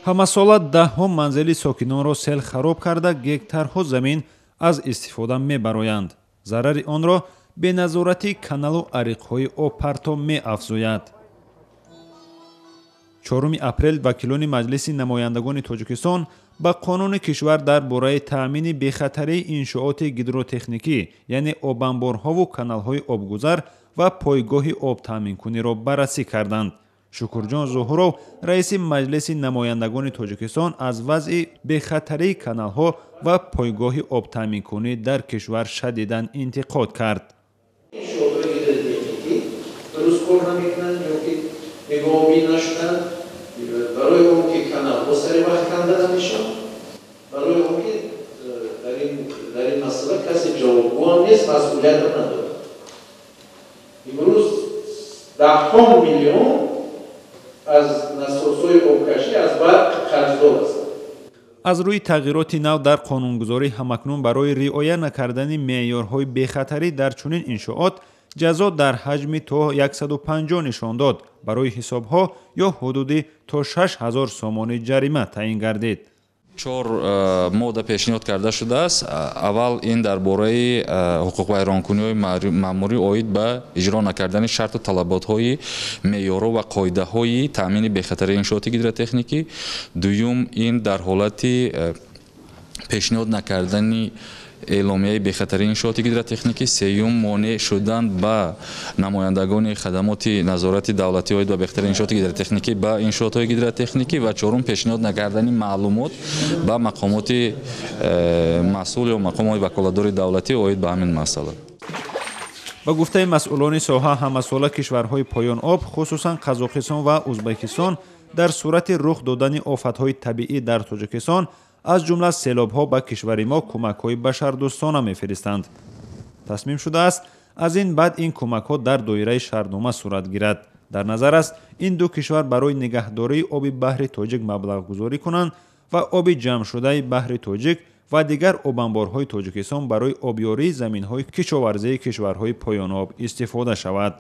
Ҳамасола даҳҳо манзили сокинонро сел хароб карда, гектарҳо замин аз истифода мебароянд. Зарари онро беназоратии каналу ариқҳои обпарто меафзояд. 4 апрел вакилони Маҷлиси намояндагони Тоҷикистон ба қонуни кишвар дар бораи таъмини бехатарии иншооти гидротехникӣ, яъне обанборҳову каналҳои обгузар ва пойгоҳи обтаъминкуниро баррасӣ карданд. Шукурҷон Зуҳуров, раиси Маҷлиси намояндагони Тоҷикистон, аз вазъи бехатарии каналҳо ва пойгоҳи обтаъминкунӣ дар кишвар шадидан интиқод кард. Иншоотҳои гидротехникӣ дуруст кор намекунанд ё ки нигоҳубин нашуданд, барои он ки каналҳо сари вақт канда намешаванд, барои он ки дар ин масъала касе ҷавобгӯам нест, масъулиятам надорад. Имрӯз даҳҳо миллион аз насосҳои обкашӣ аз барқ қарздор ҳастанд. Аз рӯи тағйироти нав дар қонунгузорӣ, ҳамакнун барои риоя накардани меъёрҳои бехатарӣ дар чунин иншоот ҷазо дар ҳаҷми то 150 нишондод барои ҳисобҳо ё ҳудуди то 6000 сомонӣ ҷарима таъин гардид. Чор модда пешниҳод карда шудааст. Аввал ин дар бораи ҳуқуқвайронкуниҳои маъмурӣ оид ба иҷро накардани шарту талаботҳои меъёрҳо ва қоидаҳои таъмини бехатарии иншооти гидротехникӣ. Дуюм ин дар ҳолати пешниҳод накардани эъломияи бехатарии иншооти гидротехникӣ. Сеюм монеъ шудан ба намояндагони хадамоти назорати давлатӣ оид ба бехатарии иншооти гидротехникӣ ба иншоотҳои гидротехникӣ ва чорум пешниҳод накардани маълумот ба мақомоти масъул ё мақомоти ваколатдори давлатӣ оид ба ҳамин масъала. Ба гуфтаи масъулони соҳа, ҳамасола кишварҳои поёноб, хусусан Қазоқистон ва Узбекистон, дар сурати рух додани офатҳои табиӣ дар Тоҷикистон, аз ҷумла селобҳо, ба кишвари мо кӯмакҳои башардӯстона мефиристанд. Тасмим шудааст, аз ин баъд ин кӯмакҳо дар доираи шартнома сурат гирад. Дар назар аст, ин ду кишвар барои нигаҳдории оби баҳри Тоҷик маблағгузорӣ кунанд ва оби ҷамъшудаи баҳри Тоҷик ва дигар обанборҳои Тоҷикистон барои обёрии заминҳои кишоварзии кишварҳои поёноб истифода шавад.